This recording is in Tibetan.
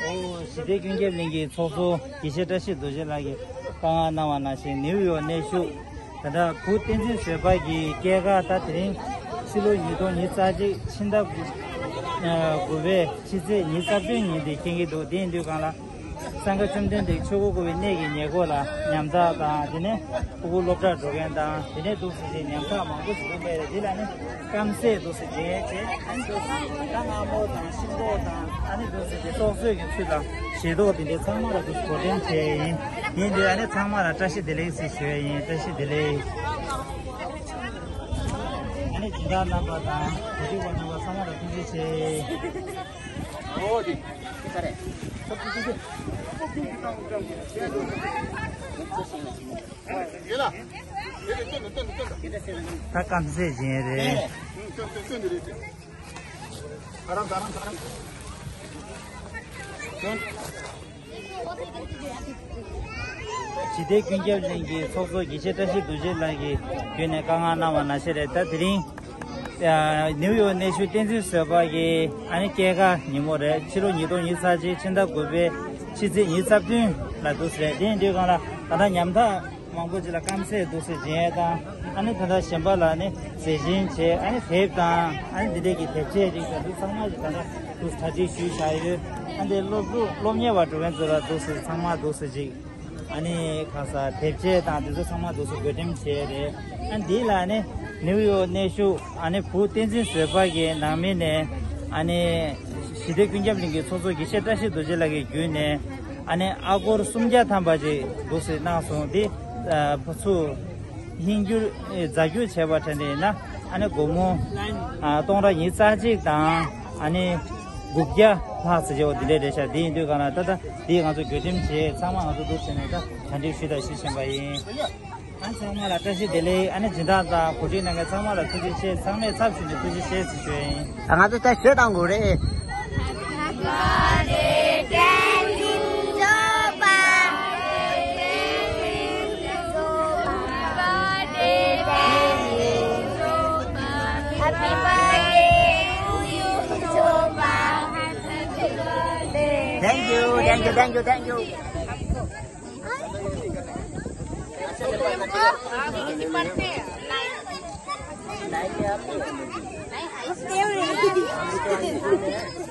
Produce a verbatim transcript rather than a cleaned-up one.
ཨོ། ཞི་བདེ་ཀུན་ཁྱབ་གླིང་གི་ཚོགས་གཙོ་དགེ་བཤེས་བཀྲ་ཤིས་རྡོ་རྗེ་ལགས་ཀྱིས་བཀའ་མངགས་གནང་བ་ནང་བཞིན། ནིའུ་ཡོག་གནས་བཞུགས་ད་ལྟ་བུ་བསྟན་འཛིན་བཟོད་པ་གི་སྐྱེས་སྐར། ད་དེ་རིང་ཕྱི་ལོ་ཉིས་སྟོང་ཉི་ཤུ་རྩ་གཅིག་ཕྱི་ཟླ་དགུ་པའི་ཕྱི་ཚེས་ཉི་ཤུ་རྩ་བདུན་ཉིན་དེ་འཁེལ་གྱི་འདུག་དེ་ཡིན་དུས་གང་ལ། སངས་རྒྱས་བཅོམ་ལྡན་འདས་ཆོས་འཁོར་བསྐོར་བའི་གནས་ཀྱི་ཉེ་འཁོར་ལ་ཉམ་ཐག་དང་། དེ་ནས་ཕྲུ་གུ་སློབ་གྲྭར་འགྲོ་མཁན་དང་། དེ་ནས་འདུག་སེ་ཉམ་ཐག་མང་པོ་ཞིག་འདུག་པས། དེ་ལ་ནི་རྐང་རྩེད་འདུག་སེ་བྱས་བྱས། ཨ་ནི་འདུག་སེ་ད་སྔ་མོ་དང་ཤིང་ཏོག་དང་། ཨ་ནི་འདུག་སེ་དེ་ཏོག་ཙེ་གི་ཚུལ་དང་ཞལ་ཏོག་དེ་འདྲའི་ཚང་མ་ལ་འདུག་སེ་གོ་སྒྲིག་བྱས་ཡིན། ཡིན་དུས་ཨ་ནི་ཚང་མ་ལ་བཀྲ་ཤིས་བདེ་ལེགས་ཟེར་ཞུ་ཡ་ཡིན། བཀྲ་ཤིས་བདེ་ལེགས། ཨ་ནི་སྦྱིན་བདག་རྣམ་པ་དང་གོ་སྒྲིག་པ་རྣམ་པ་ཚང་མ་ལ་ཐུགས་རྗེ་ཆེ། ཨོ་དེ། ད་རྐང་རྩེད་བྱེད་ཡས་རེད། ཞི་བདེ་ཀུན་ཁྱབ་གླིང་གི་ཚོགས་གཙོ་དགེ་བཤེས་བཀྲ་ཤིས་རྡོ་རྗེ་ལགས་ཀྱིས་བརྒྱུད་ནས་བཀའ་མངགས་གནང་བ་ནང་བཞིན་རེད། ད་དེ་རིང་ནིའུ་ཡོག་གནས་བཞུགས་བསྟན་འཛིན་བཟོད་པ་གི་ཨ་ནི་སྐྱེས་སྐར་ཉིན་མོ་རེད། ཕྱི་ལོ་ཉིས་སྟོང་ཉི་ཤུ་རྩ་གཅིག་ཕྱི་ཟླ་དགུ་པའི་ཕྱི་ཚེས་ཉི་ཤུ་རྩ་བདུན་ལ་འདུག་སེ་རེད། དེ་ཡིན་དུས་གང་ལ་ད་ལྟ་ཉམ་ཐག་མང་པོ་ཅིག་ལ་རྐང་རྩེད་འདུག་སེ་བྱེད་ཡས་དང་། ཨ་ནི་ད་ལྟ་གཞན་པ་ལ་ནི་མཛེས་ཆེན་བྱས། ཨ་ནི་དེབ་དང་། ཨ་ནི་འདི་འདྲས་ཀྱི་དེབ་ཆས་ཅིག་དང་འདུག་ཚང་མ་ཅིག་ད་ལྟ་འདུག་གྲ་སྒྲིག་ཞུས་བཞག་ཡོད། ཨ་ནི་སློབ་ཕྲུག་སློབ་གཉེར་བ་འགྲོ་མཁན་ཚོ་ལ་འདུག་སེ་ཚང་མ་འདུག་སེ་ཅིག་ཨ་ནི་གང་ཟག་དེབ་ཆས་དང་དེ་ཚོ་ཚང་མ་འདུག་སེ་བགོ་འགྲེམས་བྱས་རེད། ཨ་ནི་འདི་ལ་ནི་ནིའུ་ཡོག་གནས་བཞུགས་ཨ་ནི་བུ་བསྟན་འཛིན་བཟོད་པ་གི་ནང་མི་ནས། ཨ་ནི་ཞི་བདེ་ཀུན་ཁྱབ་གླིང་གི་ཚོགས་གཙོ་དགེ་བཤེས་བཀྲ་ཤིས་རྡོ་རྗེ་ལགས་ཀྱིས་བརྒྱུད་ནས། ཨ་ནི་ཨ་སྒོར་སུམ་བརྒྱ་ཐམ་པ་ཅིག་འདུག་སེ་གནང་སོང་། འདི་ཨ་ཕར་ཚུར་ཧིན་སྒྱུར་ཨེ་རྫ་སྒྱུར་བྱས་པ་དྲན་ནས་ཡིན་ན། ཨ་ནི་སྒོར་མོ་ཨ་སྟོང་ཕྲག་ཉི་ཤུ་རྩ་གཅིག་དང་ཨ་ནི་དགུ་བརྒྱ་ལྷག་ཙམ་བྱས་པ་འདི་འདྲས་རེད་ཤག་འདི་ཡིན་དུས་གང་ལ་ད་ལྟ་འདི་ང་ཚོ་བགོ་འགྲེམས་བྱས། ཚང་མ་ང་ཚོ་འདུག་ཟེར་ནས་ད་གྲ་སྒྲིག་ཞུས་དང་ཞུ་བཞིན་པ་ཡིན། ཨ་ཚང་མ་ལ་བཀྲ་ཤིས་བདེ་ལེགས། ཨ་ནི་སྦྱིན་བདག་དང་གོ་སྒྲིག་གནང་མཁན་ཚང་མ་ལ་ཐུགས་རྗེ་ཆེ། ཚང་མས་ཚབ་ཞུས་ནས་ཐུགས་རྗེ་ཆེ་ཟེར་ཞུ་ཡ་ཡིན། ང་ཚོ་ད་ཞོལ་བཏང་དགོས་རེད། Thank you, thank you, thank you, thank you.